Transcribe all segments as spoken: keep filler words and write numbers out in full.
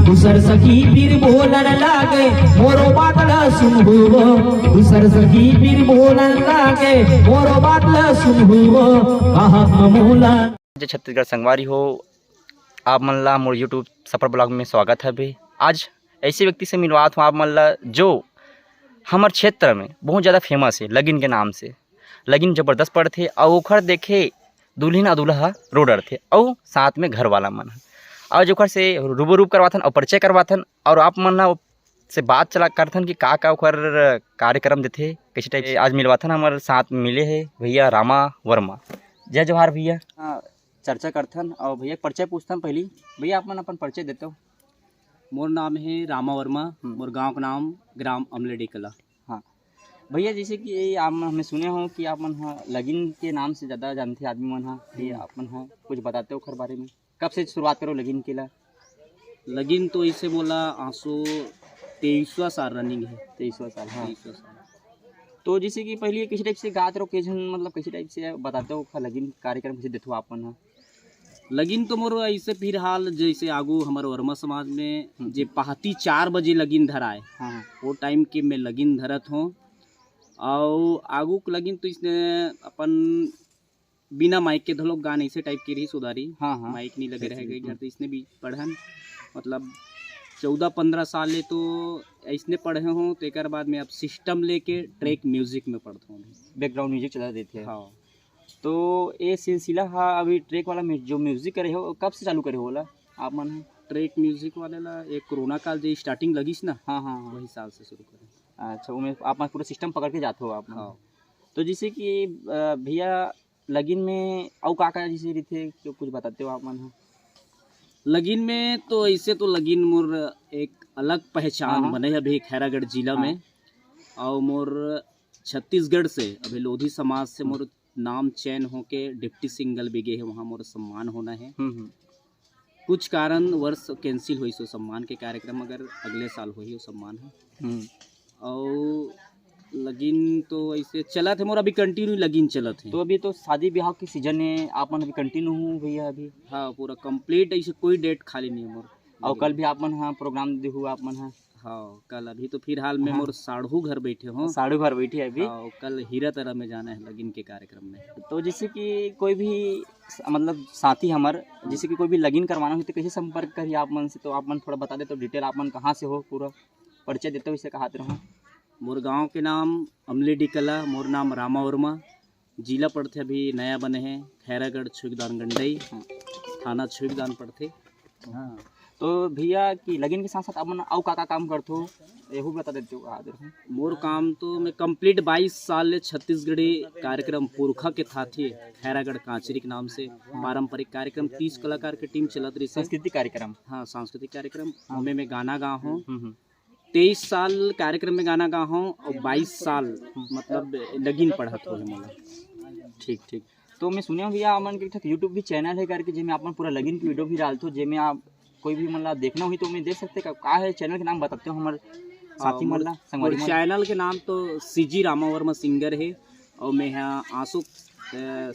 दूसर सखी फिर बोलन लागे, मोरो बात ल सुनहु वो। दूसर सखी फिर बोलन लागे, मोरो बात ल सुनहु वो। कहा मोला। जय छत्तीसगढ़ संगवारी हो, आप मन ला मोर YouTube सफर ब्लॉग में स्वागत हवे। आज ऐसे व्यक्ति से मिलवात हूँ आप मन ला, जो हमर क्षेत्र में बहुत ज़्यादा फेमस है लगिन के नाम से। लगिन जबरदस्त पड़थे अउ ओखर देखे दुल्हिन अउ दूल्हा रो डरथे अउ साथ में घर वाला मन ह। अउ आज ओखर से रूबरू करवाथन अउ परिचय करवाथन अउ आप मन ह से बात चला करथन कि का का ओखर कार्यक्रम देथे, कैसे टाइप से। आज मिलवाथन, हमर साथ मिले हे भैया रामा वर्मा। जय जोहार भैया। हाँ, चर्चा करथन अउ भैया के परिचय पूछथन पहली। भैया आप मन अपन परिचय देते हो। मोर नाम है रामा वर्मा। हम्म। मोर गांव का नाम ग्राम अमलेडी कला। हाँ भैया, जैसे कि ये आप, हमने सुने हो कि आप मन ह लगिन के नाम से ज़्यादा जानते आदमी मन ह, ये हम्म। आप मन ह कुछ बताते हो ओखर बारे में, कब से शुरुआत करो लगिन के ला? लगिन तो इसे मोला आंसू तेईसवाँ साल रनिंग है। तेईसवाँ साल, हाँ। तेईसवाँ साल। तो जैसे कि पहले किसी टाइप से गात रहो, के झन मतलब किसी टाइप से बताते हो ओखर लगिन कार्यक्रम कैसे देते हो आप मन ह? लगिन तो मोर ऐसे फिलहाल जैसे आगू हमर वर्मा समाज में हम्म। जे पहाती चार बजे लगिन धराए, हाँ, हाँ। वो टाइम के मैं लगिन धरत हूँ। अउ आगू के लगिन तो इसने अपन बिना माइक के धलोक गान ऐसे टाइप के रही सुधारी। हाँ, हाँ। माइक नहीं लगे सही, रहे सही, गई घर, हम्म। तो इसने भी पढ़न, मतलब चौदह पंद्रह साल ले तो ऐसने पढ़े हूँ। तो एक बाद में अब सिस्टम लेके ट्रैक म्यूजिक में पढ़ता हूँ अभी। बैकग्राउंड म्यूजिक चला देते हैं। हाँ। तो ये सिलसिला हा अभी ट्रैक वाला म्यू-, जो म्यूजिक करे हो, कब से चालू करे हो ओला आप मन ह? ट्रैक म्यूजिक वाले ला एक कोरोना काल जे स्टार्टिंग लगिस ना, हाँ, हाँ, हाँ। वही साल से शुरू करे। अच्छा, उमे आप मन पूरा सिस्टम पकड़ के जाते हो आप मन। हाँ। तो जैसे कि, अ, भैया लगिन में अउ का का जैसे रहिथे, जो कुछ बताते हो आप मन ह? लगिन में तो ऐसे तो लगिन मोर एक अलग पहचान हाँ, हाँ। बने अभी खैरागढ़ जिला हाँ। में, अउ मोर छत्तीसगढ़ से अभी लोधी समाज से हम्म। मोर नाम चयन होके डिप्टी सिंगल भी गे हे, वहाँ मोर सम्मान होना है। हम्म, हम्म। कुछ कारणवश कैंसिल होइस वो सम्मान के कार्यक्रम, मगर अगले साल होही वो सम्मान ह। हम्म। अउ लगिन तो ऐसे चलत है मोर, अभी कंटिन्यू लगिन चलत है। तो अभी तो शादी ब्याह के सीजन है, आप मन अभी कंटिन्यू हो भैया अभी? हाँ, पूरा कंप्लीट, ऐसे कोई डेट खाली नहीं है मोर। अउ कल भी आप मन ह प्रोग्राम देहू आप मन ह? हाँ, कल अभी तो फिलहाल मैं हाँ। मोर साढ़ू घर बैठे हूँ। साढ़ू घर बैठे अभी? हाँ, कल हीरा तरा में जाना है लगिन के कार्यक्रम में। तो जैसे कि कोई भी स-, मतलब साथी हमर, जैसे कि कोई भी लगिन करवाना हो तो कैसे संपर्क करी आप मन से? तो आप मन थोड़ा बता दे तो डिटेल, आप मन कहाँ से हो, पूरा परिचय देते हो, इसे कहात रहो। मोर गांव के नाम अमलेडी कला, मोर नाम रामा वर्मा, जिला पड़थे अभी नया बने हे खैरागढ़ छुईकदान गंडई, हाँ। थाना छुईकदान पड़थे। हाँ। तो भैया कि लगिन के साथ साथ अपन अउ का का काम करथो, एहू बता देते हो, आ देखो। मोर काम तो मैं कंप्लीट बाईस साल ले छत्तीसगढ़ी कार्यक्रम पुरखा के थाथी खैरागढ़ कांचरी के नाम से पारंपरिक कार्यक्रम, तीस कलाकार के टीम चलत रही। सांस्कृतिक कार्यक्रम। हाँ, सांस्कृतिक कार्यक्रम। हाँ। ओमे मैं गाना गा हूँ। हम्म, हम्म। तेईस साल कार्यक्रम में गाना गा हूँ और बाईस साल मतलब लगिन पढ़त हो मोला। ठीक, ठीक। तो मैं सुने हूँ भैया, आप मन के एक ठक YouTube भी चैनल है करके, जेमे आप मन पूरा लगिन की वीडियो भी डालते हो, जेमे आप कोई भी मन ला देखना हुई तो मैं देख सकते का, का है चैनल के नाम बताते हो हमारे साथी मन ला, संगवारी मन ला। चैनल के नाम तो सीजी रामा वर्मा सिंगर है और मैं यहाँ आंसू, अ,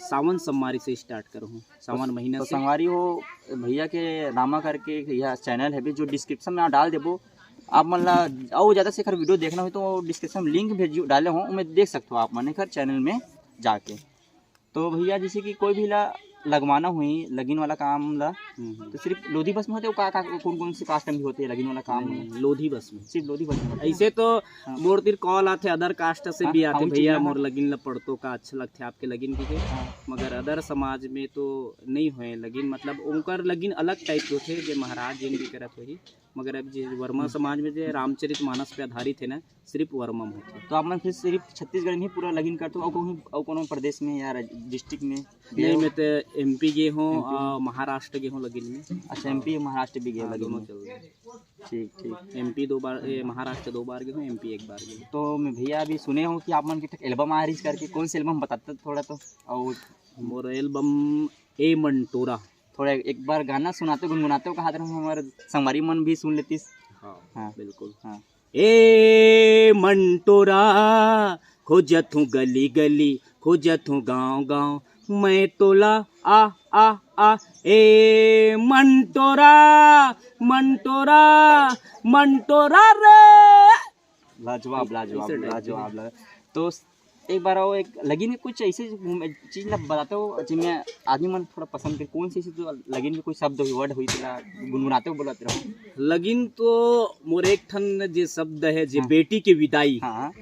सावन सोमवारी से स्टार्ट करूँ, सावन महीना तो से। संगवारी हो, भैया के रामा करके यह चैनल है भी, जो डिस्क्रिप्शन में डाल देबो आप मन ला। अउ ज़्यादा से अगर वीडियो देखना हो तो डिस्क्रिप्शन में लिंक भेज डाले हों, उमें देख सकते हो आप मन एकर चैनल में जाके। तो भैया जैसे कि कोई भी ला लगवाना हुई लगिन वाला काम ला, हम्म, हम्म। तो सिर्फ लोधी बस में होते हो का, का, कौन कौन से कास्ट में भी होते हैं लगिन वाला काम नहीं, में? नहीं, लोधी बस में। सिर्फ लोधी बस में होते हैं? ऐसे तो हाँ। मोर तीर कॉल आथे, अदर कास्ट से हाँ, भी आथे, हाँ, भैया हाँ। मोर लगिन ला पढ़तो का अच्छा लगथे आपके लगिन की के? हाँ। मगर अदर समाज में तो नहीं होए लगिन, मतलब उनकर लगिन अलग टाइप के होथे, जे महाराज जिन भी करत होही। मगर अब जे वर्मा हम्म। समाज में जे रामचरित मानस पे आधारित है ना, सिर्फ वर्मा में होथे। तो आप मन फिर सिर्फ छत्तीसगढ़ में ही पूरा लगिन करते हो, और कहीं, और कोनो प्रदेश में या डिस्ट्रिक्ट में? नहीं, मैं तो एमपी गे हूँ, एमपी में? आ, महाराष्ट्र गे हूँ लगिन में। अच्छा, एमपी महाराष्ट्र भी गए हाँ, लगिन दोनों में? चल गए। ठीक, ठीक। एमपी दो बार, ए, महाराष्ट्र दो बार गे हूँ, एमपी एक बार गे हूँ। तो मैं भैया अभी सुने हूँ कि आप मन के एल्बम आ रही करके, कौन से एल्बम बताते थोड़ा तो? और मोर एल्बम ए मंटोरा। थोड़ा एक बार गाना सुनाते, गुनगुनाते हो, कहा हमारे संगवारी मन भी सुन लेतीस। हाँ, हाँ। बिल्कुल। हाँ। ए मंटोरा, खोजत हूँ गली गली, खोजत हूँ गाँव गाँव, मैं तोला आ आ, आ, ए मंटोरा, मंटोरा, मंटोरा रे। लाजवाब, लाजवाब, ऐसे type के। लाजवाब, लाजवाब। तो एक बार वो एक लगिन के कुछ ऐसे चीज ला बताते हो, जिसमें आदमी मन थोड़ा पसंद करे, कौन सी ऐसी जो लगिन के कोई शब्द होई, word होई, तेला गुनगुनाते हो, बोलत रहो। लगिन तो मोर एक ठन जे शब्द है, जे हाँ। बेटी के विदाई, हाँ।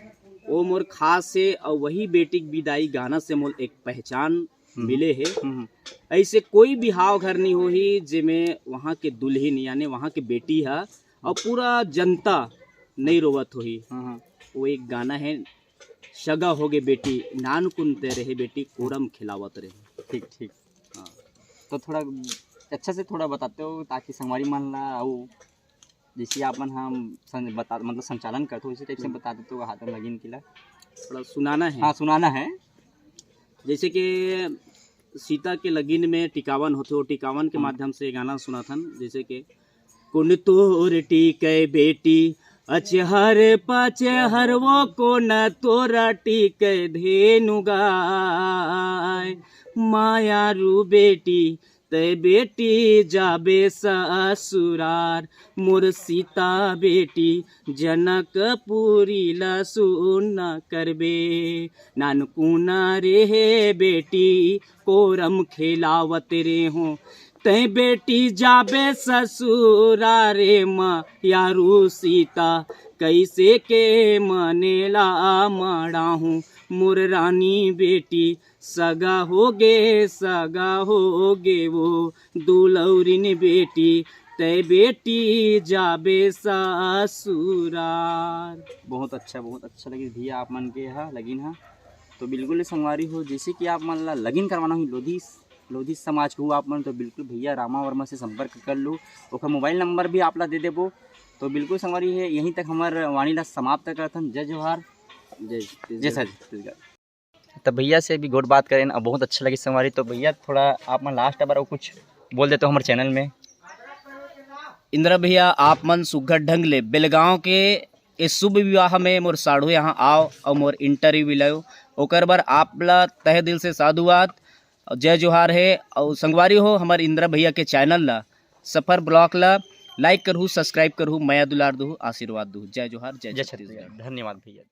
वो मोर खास है, और वही बेटी के विदाई गाना से मोर एक पहचान हम्म। मिले है। हम्म। ऐसे कोई बिहाव घर नहीं होही, जेमे वहाँ के दुल्हिन, यानी वहाँ के बेटी हा, और पूरा जनता नहीं रोवत होही। हम्म। वो एक गाना है, सगा होगे बेटी, नानकुन ते रहे बेटी, कोरम खिलावत रहे। ठीक, ठीक। हाँ। तो थोड़ा अच्छा से थोड़ा बताते हो, ताकि संगवारी मन ला, अउ जैसे आप मन हम सं-, बता, मतलब संचालन करते हो, इसी टाइप से हम्म। बता देते हो, हाथ में लगिन के ला। थोड़ा सुनाना है। हाँ, सुनाना है। जैसे कि सीता के लगिन में टिकावन होथे, वो टिकावन के हम्म। माध्यम से ये गाना सुनाथन। जैसे कि कोन तोर टीके बेटी, अचहर पचहर वो कोन तोर टीके धेनु गाय। मायारू बेटी, तै बेटी जाबे ससुरार, मोर सीता बेटी जनकपुरी ला सुन करबे। नानकुना रे हे बेटी, कोरम खेलावत रे हो, तै बेटी जाबे ससुरार रे मायारू सीता, कैसे के मने ला मड़ाहूँ, मोर रानी बेटी सगा होगे, सगा होगे वो दुलौरिन बेटी, तै बेटी जाबे ससुरार। बहुत अच्छा, बहुत अच्छा लगिस भैया आप मन के हा लगिन हा। तो बिल्कुल संगवारी हो, जैसे कि आप मन ला लगिन करवाना होही लोधी, लोधी समाज के हो आप मन, तो बिल्कुल भैया रामा वर्मा से संपर्क कर लो। ओकर मोबाइल नंबर भी आप ला दे देबो। तो बिल्कुल संगवारी है, यहीं तक हमर वाणी ला समाप्त करथन। जय जोहार, जय छत्तीसगढ़। छत्तीसगढ़। त भैया से भी गोठ बात करेन, अब बहुत अच्छा लगिस संगवारी। तो भैया, थोड़ा आप मन लास्ट बार अउ कुछ बोल देते हो हमर चैनल में। इंदिरा भैया, आप मन सुघर ढंग ले बेलगांव के ए शुभ विवाह में मोर साढ़ू यहाँ आओ और मोर इंटरव्यू भी लो, ओकर बर आप ला तहे दिल से साधुवाद और जय जोहार है। और संगवारी हो, हमर इंदिरा भैया के चैनल ला, सफर ब्लॉग ला लाइक करहू, सब्सक्राइब करहू, मया दुलार दहू, आशीर्वाद दहू। जय जोहार, जय जय छत्तीसगढ़। छत्तीसगढ़। धन्यवाद भैया।